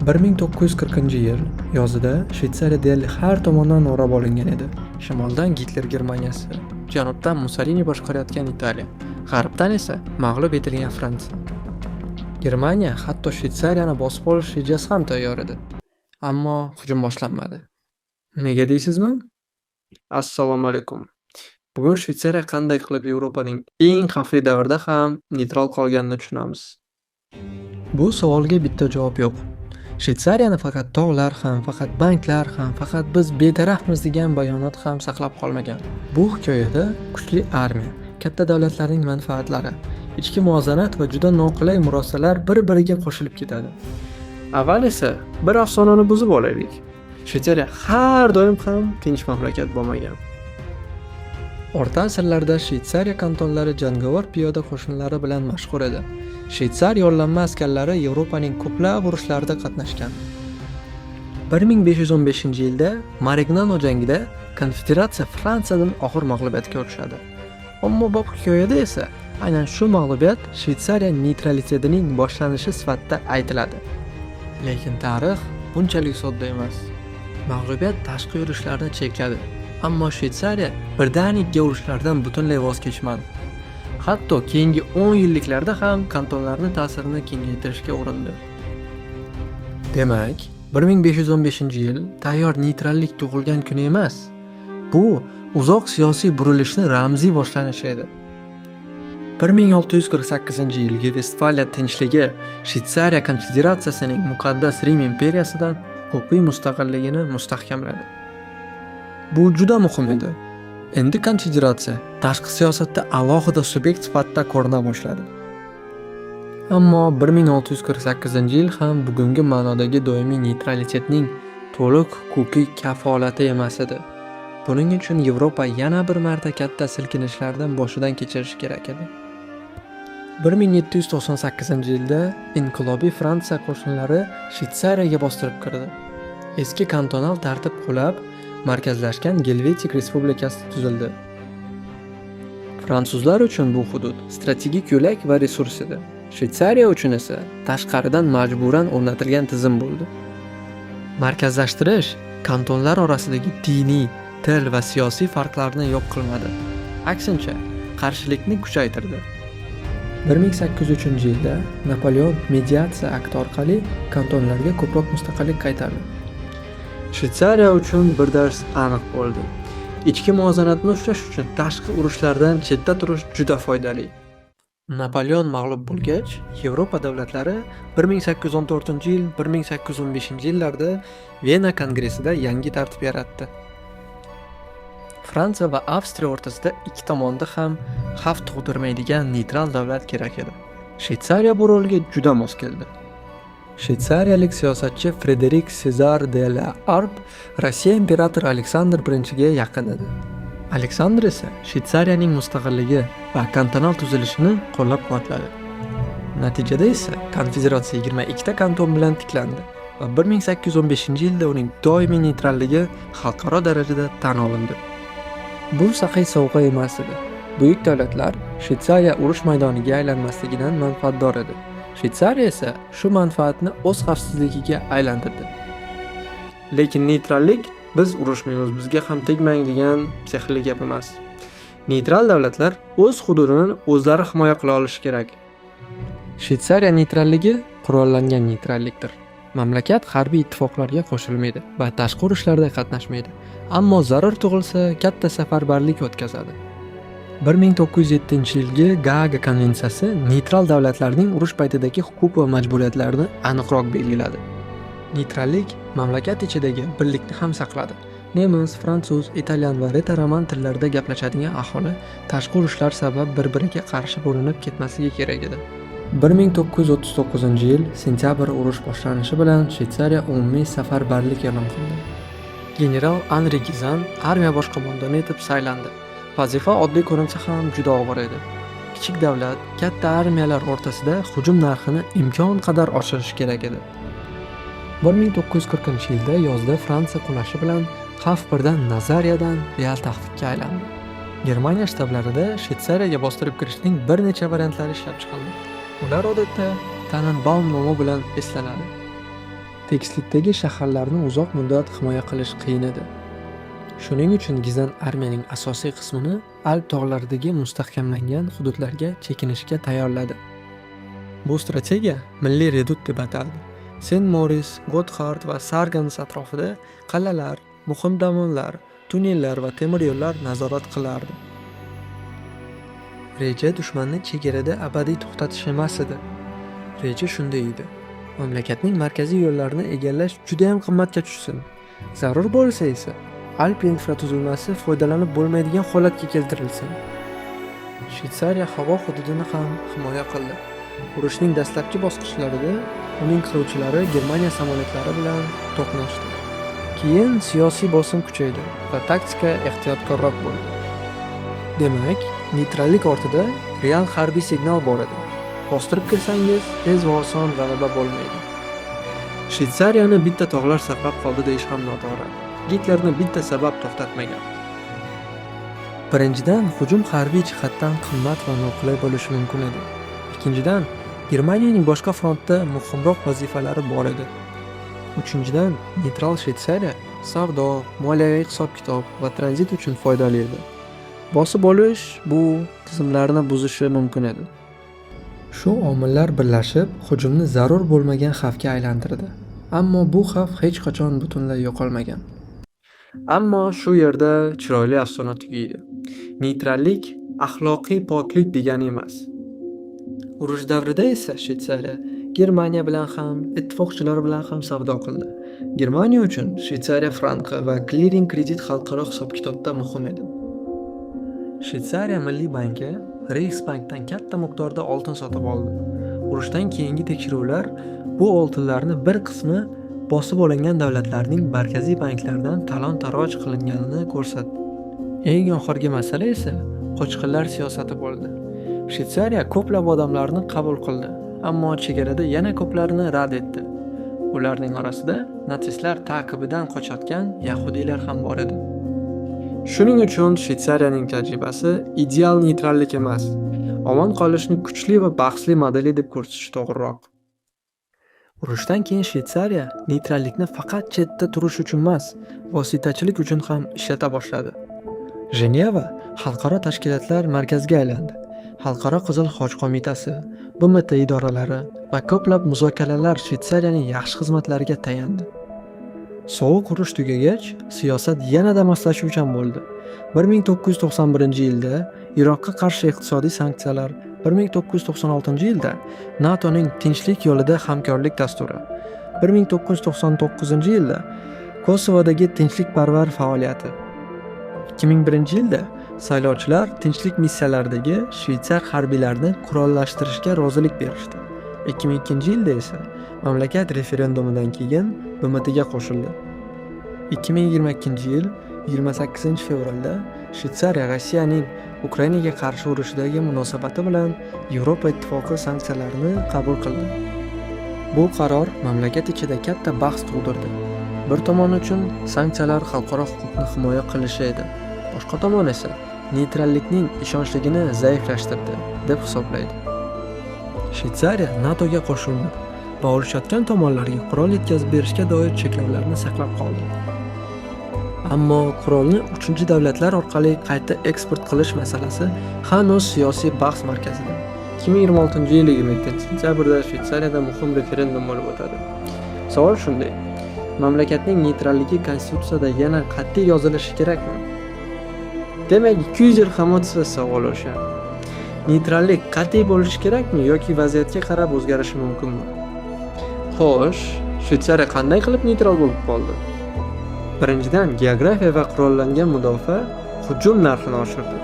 1940-yil yozida Shvetsariya deyarli har tomondan o'rab olingan edi. Shimoldan Gitler Germaniyasi, janubdan Mussolini boshqarayotgan Italiya, g'arbdan esa mag'lub etilgan Fransiya. Germaniya hatto Shvetsariyani bosib olish rejasi ham tayyor edi. Ammo hujum boshlanmadi. Nega deysizmi? Assalomu alaykum. Bugun Shvetsariya qanday qilib Yevropaning eng xavfli davrida ham neytral qolganini tushunamiz. Bu savolga bitta javob yo'q. Shvetsariyani faqat tog'lar ham, faqat banklar ham, faqat biz betarafmiz degan bayonot ham saqlab qolmagan. Bu hikoyada kuchli armiya, katta davlatlarning manfaatlari, ichki muvozanat va juda noqulay murosalar bir-biriga qo'shilib ketadi. Avval esa bir afsonani buzib olaylik. Shvetsariya har doim ham tinch mamlakat bo'lmagan. O'rta asrlarda Shvetsariya kantonlari jangovar piyoda qo'shinlari bilan mashhur edi. Shvetsar yollanma askarlari Yevropaning ko'plab urushlarida qatnashgan. 1515-yilda Marignano jangida konfederatsiya Fransiyadan og'ir mag'lubiyatga uchradi. Ommabop hikoyada esa aynan shu mag'lubiyat Shvetsariya neytralitetining boshlanishi sifatida aytiladi. Lekin tarix bunchalik sodda emas. Mag'lubiyat tashqi yurishlarni chekladi. Ammo Shvetsariya birdaniga urushlardan butunlay voz kechmadi. Hatto keyingi 10 yilliklarda ham kantonlarning ta'sirini kengaytirishga urindi. Demak, 1515-yil tayyor neytrallik tug'ilgan kuni emas. Bu uzoq siyosiy burilishni ramziy boshlanishi edi. 1648-yilgi Vestfaliya tinchligi Shvetsariya konfederatsiyasining muqaddas Rim imperiyasidan huquqiy mustaqilligini mustahkamladi. Bu juda muhim edi. Endi konfederatsiya tashqi siyosatda alohida subyekt sifatida ko'rina boshladi. Ammo 1648-yil ham bugungi ma'nodagi doimiy neytralitetning to'liq huquqiy kafolati emas edi. Buning uchun Yevropa yana bir marta katta silkinishlarni boshidan kechirishi kerak edi. 1798-yilda inqilobiy Fransiya qo'shinlari Shvetsariyaga bostirib kirdi. Eski kantonal tartib qulab, markazlashgan Gelvetik respublikasi tuzildi. Fransuzlar uchun bu hudud strategik yo'lak va resurs edi. Shvetsariya uchun esa tashqaridan majburan o'rnatilgan tizim bo'ldi. Markazlashtirish kantonlar orasidagi diniy, til va siyosiy farqlarni yo'q qilmadi. Aksincha, qarshilikni kuchaytirdi. 1803-yilda Napoleon mediatsiya akti orqali kantonlarga ko'proq mustaqillik qaytardi. Shvetsariya uchun bir dars aniq bo'ldi. Ichki muvozanatni ushlash uchun tashqi urushlardan chetda turish juda foydali. Napoleon mag'lub bo'lgach, Yevropa davlatlari 1814-yil, 1815-yillarda Vena kongressida yangi tartib yaratdi. Fransiya va Avstriya o'rtasida ikki tomonda ham xavf tug'dirmaydigan neytral davlat kerak edi. Shvetsariya bu rolga juda mos keldi. Shvetsariyalik siyosatchi Frederik Sezar de la Harp Rossiya imperatori Aleksandr I ga yaqin edi. Aleksandr esa Shvetsariyaning mustaqilligi va kantonal tuzilishini qo'llab-quvvatladi. Natijada esa konfederatsiya 22 ta kanton bilan tiklandi va 1815-yilda uning doimiy neytralligi xalqaro darajada tan olindi. Bu saxiy sovg'a emas edi. Buyuk davlatlar Shvetsariya urush maydoniga aylanmasligidan manfaatdor edi. Shvetsariya esa shu manfaatni o'z xavfsizligiga aylantirdi. Lekin neytrallik biz urushmaymiz, bizga ham tegmang degan sehrli gap emas. Neytral davlatlar o'z hududini o'zlari himoya qila olishi kerak. Shvetsariya neytralligi qurollangan neytrallikdir. Mamlakat harbiy ittifoqlarga qo'shilmaydi va tashqi urushlarda qatnashmaydi. Ammo zarur tug'ilsa, katta safarbarlik o'tkazadi. 1907-yilgi Gaaga konvensiyasi neytral davlatlarning urush paytidagi huquq va majburiyatlarini aniqroq belgiladi. Neytrallik mamlakat ichidagi birlikni ham saqladi. Nemis, fransuz, italyan va retoroman tillarida gaplashadigan aholi tashqi urushlar sabab bir-biriga qarshi bo'linib ketmasligi kerak edi. 1939-yil sentyabr urush boshlanishi bilan Shvetsariya umumiy safarbarlik e'lon qildi. General Anri Gizan armiya bosh qo'mondoni etib saylandi. Vazifa oddiy ko'rinsa ham juda og'ir edi. Kichik davlat katta armiyalar o'rtasida hujum narxini imkon qadar oshirishi kerak edi. 1940-yilda yozda Fransiya qulashi bilan xavf birdan nazariyadan real tahdidga aylandi. Germaniya shtablarida Shvetsariyaga bostirib kirishning bir necha variantlari ishlab chiqildi. Ular odatda Tannenbaum nomi bilan eslanadi. Tekislikdagi shaharlarni uzoq muddat himoya qilish qiyin edi. Shuning uchun Gizan armiyaning asosiy qismini Alp tog'laridagi mustahkamlangan hududlarga chekinishga tayyorladi. Bu strategiya milliy redut deb ataldi. Sent-Moris, Gotthard va Sargans atrofida qal'alar, muhim dovonlar, tunnellar va temir yo'llar nazorat qilardi. Reja dushmanni chegarada abadiy to'xtatish emas edi. Reja shunday edi: mamlakatning markaziy yo'llarini egallash judayam qimmatga tushsin. Zarur bo'lsa esa Alp infratuzilmasi foydalanib bo'lmaydigan holatga keltirilsin. Shvetsariya havo hududini ham himoya qildi. Urushning dastlabki bosqichlarida uning qiruvchilari Germaniya samolyotlari bilan to'qnashdi. Keyin siyosiy bosim kuchaydi va taktika ehtiyotkorroq bo'ldi. Demak, neytrallik ortida real harbiy signal bor edi. Bostirib kirsangiz, tez va oson g'alaba bo'lmaydi. Shvetsariyani bitta tog'lar saqlab qoldi deyish ham noto'g'ri. Gitlerni bitta sabab to'xtatmagan. Birinchidan, hujum harbiy jihatdan qimmat va noqulay bo'lishi mumkin edi. Ikkinchidan, Germaniyaning boshqa frontda muhimroq vazifalari bor edi. Uchinchidan, neytral Shvetsariya savdo, moliyaviy hisob-kitob va tranzit uchun foydali edi. Bosib olish bu tizimlarni buzishi mumkin edi. Shu omillar birlashib, hujumni zarur bo'lmagan xavfga aylantirdi. Ammo bu xavf hech qachon butunlay yo'qolmagan. Ammo shu yerda chiroyli afsona tugaydi. Neytrallik axloqiy poklik degani emas. Urush davrida esa Shvetsariya Germaniya bilan ham, ittifoqchilar bilan ham savdo qildi. Germaniya uchun Shvetsariya franki va kliring kredit xalqaro hisob-kitobda muhim edi. Shvetsariya Milliy banki Reichsbankdan katta miqdorda oltin sotib oldi. Urushdan keyingi tekshiruvlar bu oltinlarni bir qismi bosib olingan davlatlarning markaziy banklaridan talon-taroj qilinganini ko'rsatdi. Eng oxirgi masala esa qochqinlar siyosati bo'ldi. Shvetsariya ko'plab odamlarni qabul qildi, ammo chegarada yana ko'plarini rad etdi. Ularning orasida natsistlar ta'qibidan qochayotgan yahudiylar ham bor edi. Shuning uchun Shvetsariyaning tajribasi ideal neytrallik emas, omon qolishni kuchli va bahsli modeli deb ko'rsatish to'g'riroq. Urushdan keyin Shvetsariya neytrallikni faqat chetda turish uchun emas, vositachilik uchun ham ishlata boshladi. Jeneva xalqaro tashkilotlar markaziga aylandi. Xalqaro Qizil Xoch qo'mitasi, BMT idoralari va ko'plab muzokaralar Shvetsariyaning yaxshi xizmatlariga tayandi. Sovuq urush tugagach, siyosat yanada moslashuvchan bo'ldi. 1991-yilda Iroqqa qarshi iqtisodiy sanksiyalar, 1996-yilda NATOning tinchlik yo'lida hamkorlik dasturi, 1999-yilda Kosovodagi tinchlikparvar faoliyati. 2001-yilda saylovchilar tinchlik missiyalaridagi shvetsar harbiylarini qurollashtirishga rozilik berishdi. 2002-yilda esa mamlakat referendumidan keyin BMTga qo'shildi. 2022-yil 28-fevralda Shvetsariya Rossiyaning Ukrainaga qarshi urushidagi munosabati bilan Yevropa Ittifoqi sanksiyalarini qabul qildi. Bu qaror mamlakat ichida katta bahs tug'dirdi. Bir tomon uchun sanksiyalar xalqaro huquqni himoya qilishi edi. Boshqa tomon esa neytrallikning ishonchligini zaiflashtirdi deb hisoblaydi. Shvetsariya NATOga qo'shilmadi va urushayotgan tomonlarga qurol yetkazib berishga doir cheklovlarni saqlab qoldi. Ammo qurolni uchinchi davlatlar orqali qayta eksport qilish masalasi hanuz siyosiy bahs markazida. 2026-yil 27-sentyabrda Shvetsariyada muhim referendum bo'lib o'tadi. Savol shunday: mamlakatning neytralligi konstitutsiyada yana qat'iy yozilishi kerakmi? Demak, 200 yil ham o'tsa, savol o'sha. Neytrallik qat'iy bo'lishi kerakmi yoki vaziyatga qarab o'zgarishi mumkinmi? Xo'sh, Shvetsariya qanday qilib neytral bo'lib qoldi? Birinchidan, geografiya va qurollangan mudofaa hujum narxini oshirdi.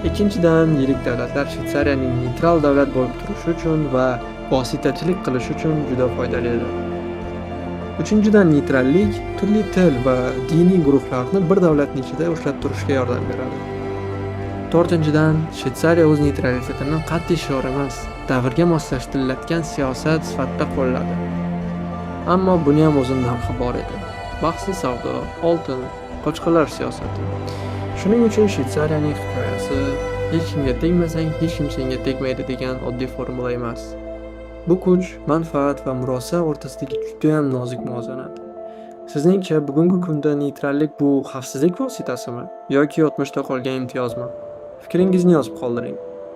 Ikkinchidan, yirik davlatlar Shvetsariyaning neytral davlat bo'lib turishi uchun va vositachilik qilish uchun juda foydali edi. Uchinchidan, neytrallik turli til va diniy guruhlarni bir davlatning ichida ushlab turishga yordam beradi. To'rtinchidan, Shvetsariya o'z neytralitetini qat'iy shior emas, davrga moslashtirilayotgan siyosat sifatida qo'lladi. Ammo buni ham o'zini narxi bor edi. Bahsli savdo, oltin, qochqinlar siyosati. Shuning uchun Shvetsariyaning hikoyasi hech kimga tegmasang, hech kim senga tegmaydi degan oddiy formula emas. Bu kuch, manfaat va murosa o'rtasidagi judayam nozik muvozanat. Sizningcha, bugungi kunda neytrallik bu xavfsizlik vositasimi yoki o'tmishda qolgan imtiyozmi? Fikringizni yozib qoldiring.